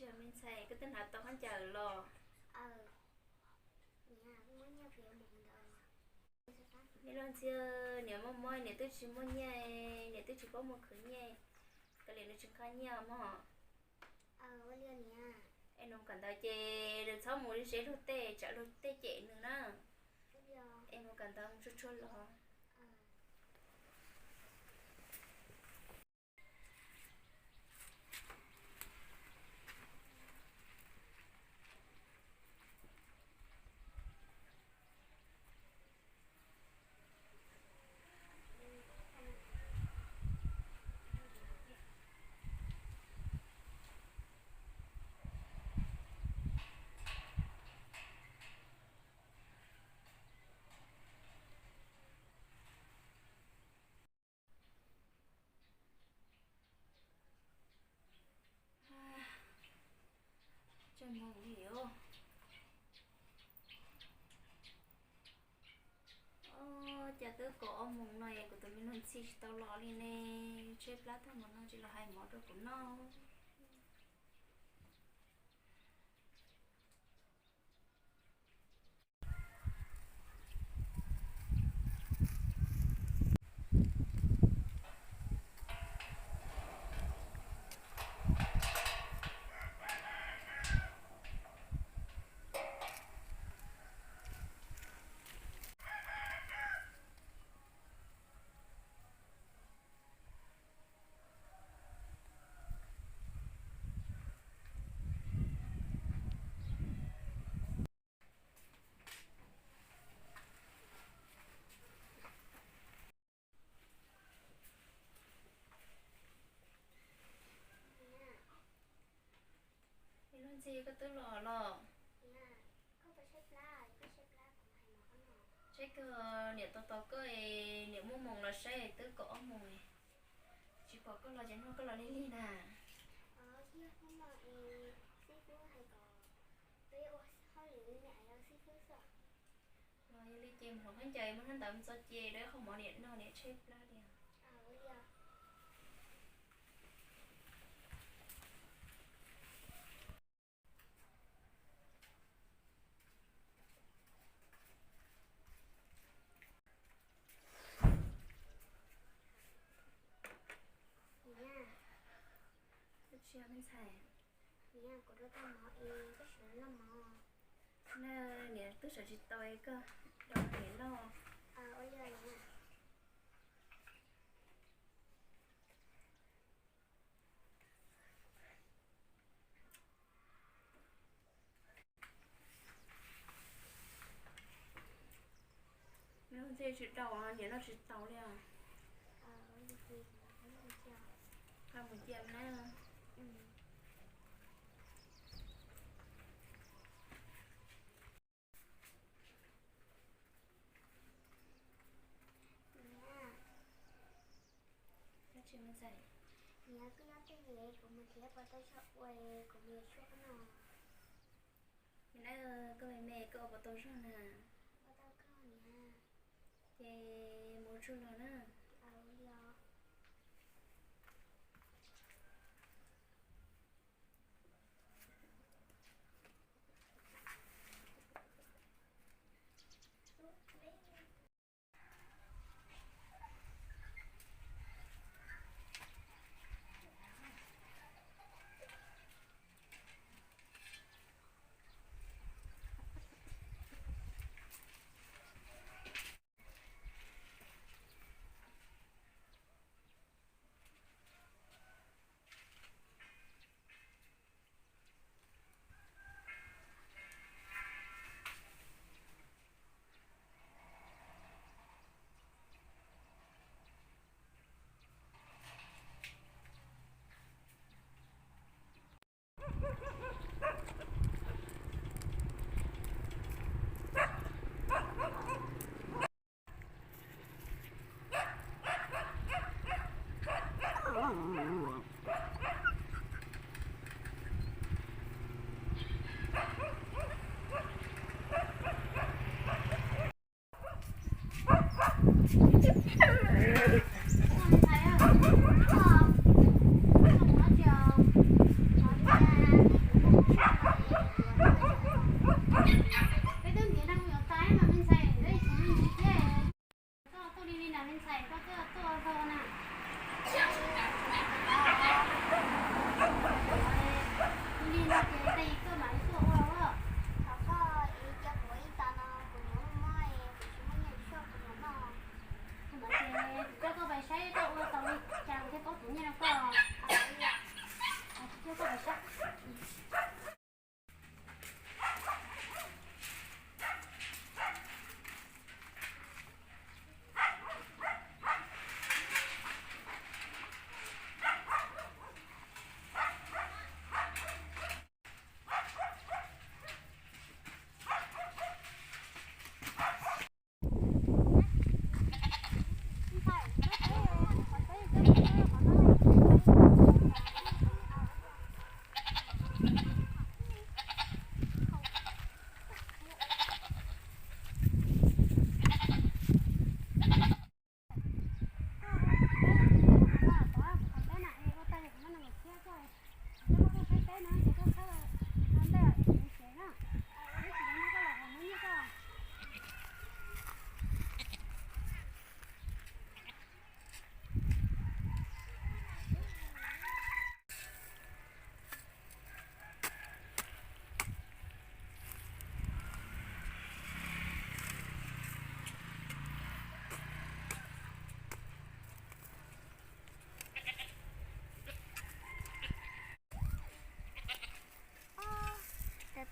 Me ntxhais, koj twb hnav tau khaub ncaws los? Me luag ntxhi, niam muaj mob, niam twb tsis muaj nyiaj, niam twb tsis paub mus khwv nyiaj, kav liam nws tsis qab nyiaj mog. Es nws mus kawm ntawv ces nws txhob mus ze luag tej, tsam luag tej cem nws na. Es mus kawm ntawv mus tsuag tsuag los. Tsaug moos li os. Cas twb kaum ob moos no es kuv tus me luag ntxhi tsis tau los li ne. Tshaib plab tag npaum no tsis los hais mov rau kuv noj. Me luag ntxhi, koj twb los los? Saib kawg, niam tos tos koj es niam muaj moos los saib twb kaum ob moos, tsis pom koj los ces hnub koj los lig lig na. Los yog li ces mus hloov khaub ncaws mus hnub ntawd mus txog ces lawv qhov mov niam noj niam tshaib plab li. Tsis, me ntxhais. Niam, kuv rau tau mov es koj sim noj mov. Niam twb sawv tsis tau es koj rau niam noj. Noj tsis tau, niam noj tsis tau li os. Koj mus cia na. Niam, koj nyob twj ywm, kuv mus nrhiav pov tau zog ua, kuv mus yuav tshuaj no. Niam na, koj me me koj ua pov tau zog na. Ces mus tsuag los na.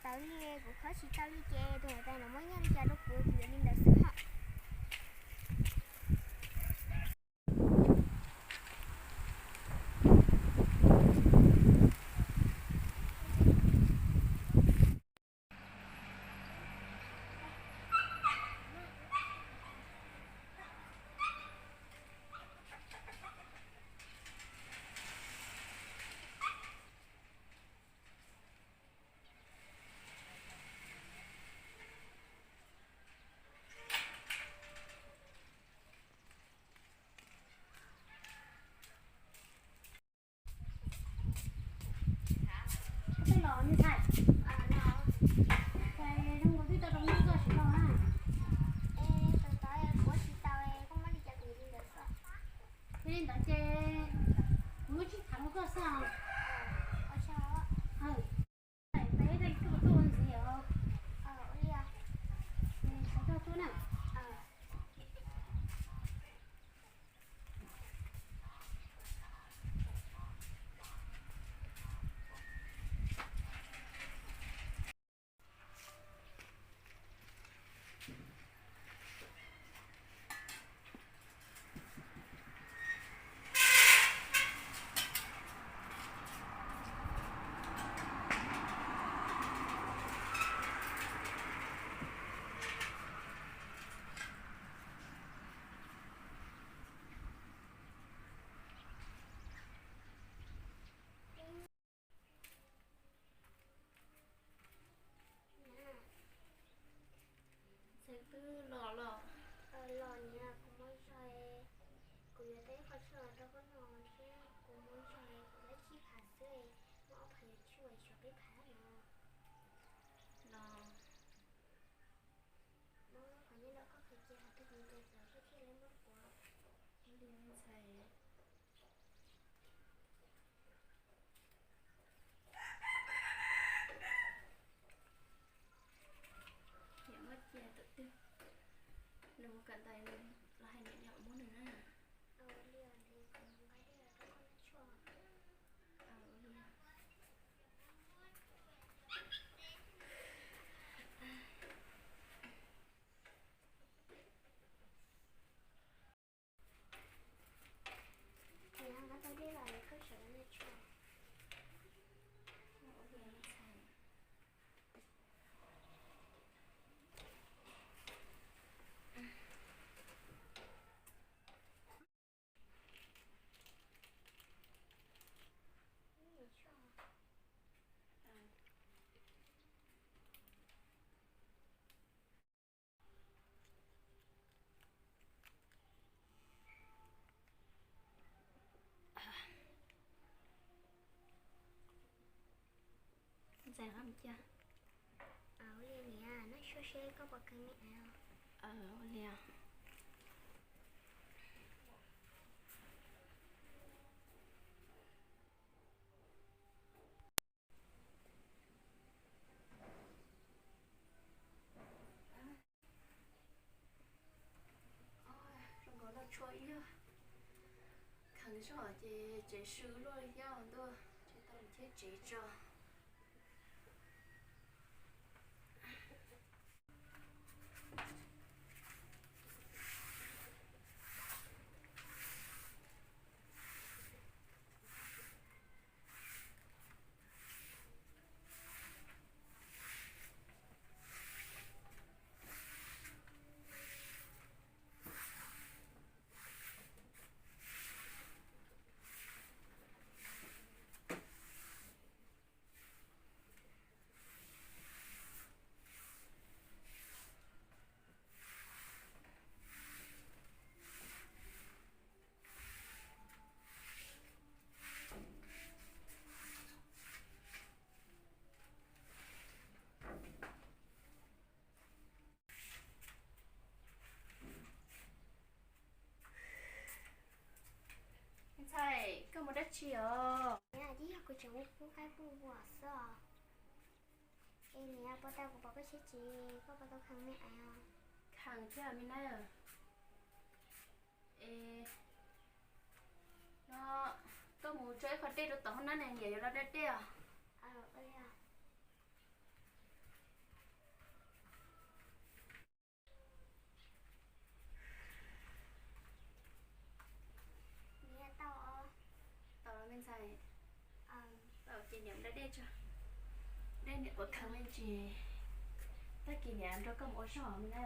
Li kuv khob tsis tau li ces tus niam tais no muab nyiaj li cas rau kuv, kuv yuav li ntawd xwb hos. Koj twb los me ntxhais, cas zoo nkaus twb tau rau noj txoj siv los na? Yog li ntawd ces kuv muab tsib phav rau koj xwb os. Peb tuaj ntxiv os. Xav tuaj tuaj na. Ntxhais, twb los los? Los niam, kuv muaj zog, kuv yuav tau ib qho tshuaj los rau koj noj thiab, kuv muaj zog, kuv lab tsib phav xwb, muaj ob phav yuav tshuaj xyov peb phav no. Los muab qhov nyob rau koj qhov ces qhov twg kuv tes txawm koj thiaj li muab kuv. Ntxhais, yam muab cia tus twg, nws mus kawm ntawv los hais niam yom muab nws na. Ntxhais, qab mus cia. Ua li niam, noj tshuaj seb koj puas kheev me ais os. Ua li os. Zoo nkaus noj tshuaj ib yam kheev zog ces tsev sw luaj li thiab ntuj, tsis tau mus thiab tsev tso. Ntxhais, koj mus dab tsi os? Niam, twb yog kuv tseem mus pub qaib pub npua xwb os. Es niam, puas tau kuv pom koj siab tsis, koj puas tau kheev me ais os? Kheev thiab me nab. Es no koj mus tso ib qho dej rau tom hauv na, niam yuav los da dej os. Ua li os. Niam da dej tso, dej niam ua khaws me ntsis, tag kis niam nrog koj mus ua zog na.